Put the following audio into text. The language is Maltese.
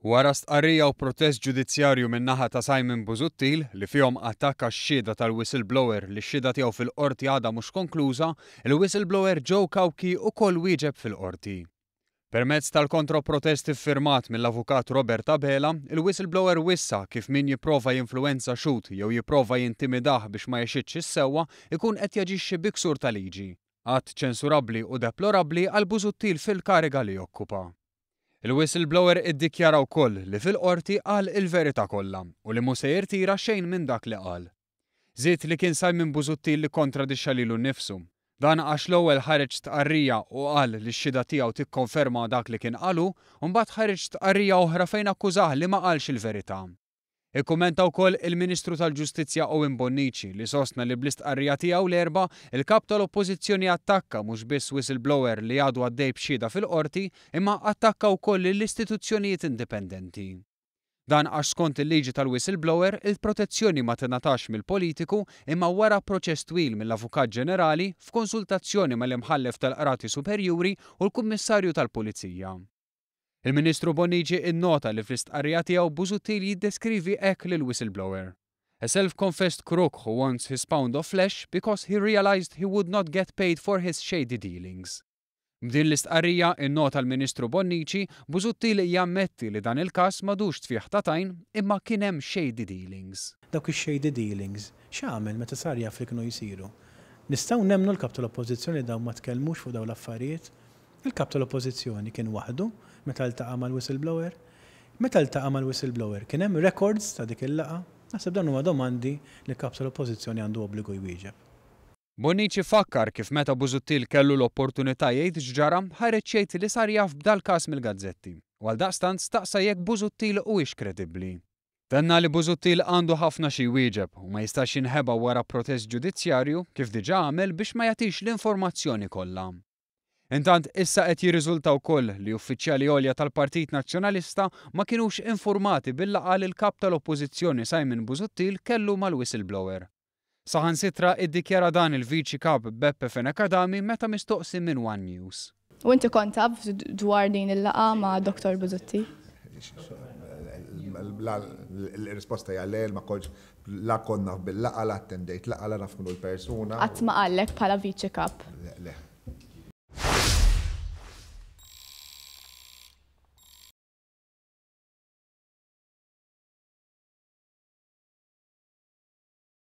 Wara stqarrija u protest ġudizzjarju min-naħa ta' Simon Busuttil li fihom attakka x-xhieda tal-whistleblower li x-xhieda tiegħu fil-Qorti għadha mhux konkluża, il-whistleblower Joe Cauchi ukoll wieġeb fil-Qorti. Permezz tal-kontro-protest iffirmat mill-Avukat Robert Abela, il-whistleblower wissa kif min jipprova jinfluwenza xhud jew jipprova jintimidah biex ma jixhidx is-sewwa ikun qed jaġixxi bi ksur ta' liġi. Att ċensurabbli u deplorabbli għal Busuttil fil-kariga li jokkupa. Il-whistleblower iddikjara wkoll li fil-Qorti qal il-verità kollha u li mhu se jirtira xejn minn dak li qal. Żied li kien Simon Busuttil li kkontradixxa lilu nnifsu. Dan għax l-ewwel ħareġ stqarrija u qal li x-xhieda tiegħu tikkonferma dak li kien qal hu u mbagħad ħareġ stqarrija oħra fejn akkużah li ma qalx il-verità. Ikkummenta wkoll il-Ministru tal-Ġustizzja Owen Bonnici li sostna li bl-istqarrija tiegħu l-Erbgħa, il-Kap tal-Oppożizzjoni attakka mhux biss whistleblower li għadu għaddej b'xhieda fil-Qorti imma attakka wkoll lill-istituzzjonijiet indipendenti. Dan għax skont il-liġi tal-whistleblower, il-protezzjoni ma tingħatax mill-politiku imma wara proċess twil mill-Avukat Ġenerali f'konsultazzjoni mal-Imħallef tal-Qrati Superjuri u l-Kummissarju tal-Pulizija. Il-Ministru Bonnici innota li fl-istqarrija tiegħu Busuttil jiddeskrivi hekk lill-whistleblower, A self-confessed crook who wants his pound of flesh because he realised he would not get paid for his shady dealings. B'din l-istqarrija, innota l-Ministru Bonnici, Busuttil jammetti li dan il-każ m'għadux tfigħ ta' tajn imma kien hemm shady dealings. Dawk ix-shady dealings x'għamel meta sar jaf li kienu jsiru? Nistgħu nemmnu l-Kap tal-Oppożizzjoni li dawn ma tkellmux fuq dawn l-affarijiet? Il-Kap tal-Oppożizzjoni kien waħdu meta ltaqa' mal-whistleblower? Meta ltaqa' mal-whistleblower, kien hemm records ta' dik il-laqgħa? Naħseb dawn huma domandi li l-Kap tal-Oppożizzjoni għandu obbligu jwieġeb. Bonnici fakkar kif meta Busuttil kellu l-opportunità jgħid x'ġara, ħareġ jgħid li sar jaf b'dal-każ mill-gazzetti, u għaldaqstant staqsa jekk Busuttil huwiex kredibbli. Tenna li Busuttil għandu ħafna xi jwieġeb u ma jistax jinħeba wara protest ġudizzjarju, kif diġà għamel biex ma jagħtix l-informazzjoni kollha. Intant issa qed jirriżulta wkoll li uffiċjali għolja tal-Partit Nazzjonalista ma kinux infurmati bil-laqgħa li l-Kap tal-Oppożizzjoni Simon Busuttil kellu mal-whistleblower. Saħansitra iddikjara dan il-Viċi Kap Beppe Fenech Adami meta mistoqsi minn one News. U inti kont taf dwar din il-laqgħa ma' Dottor Busuttil? Il-risposta hija le, ma kontx la kont naf bil-laqgħa, la attendejt laqgħa, la naf min hu l-persuna. Qatt ma qallek bħala Viċi Kap? Le.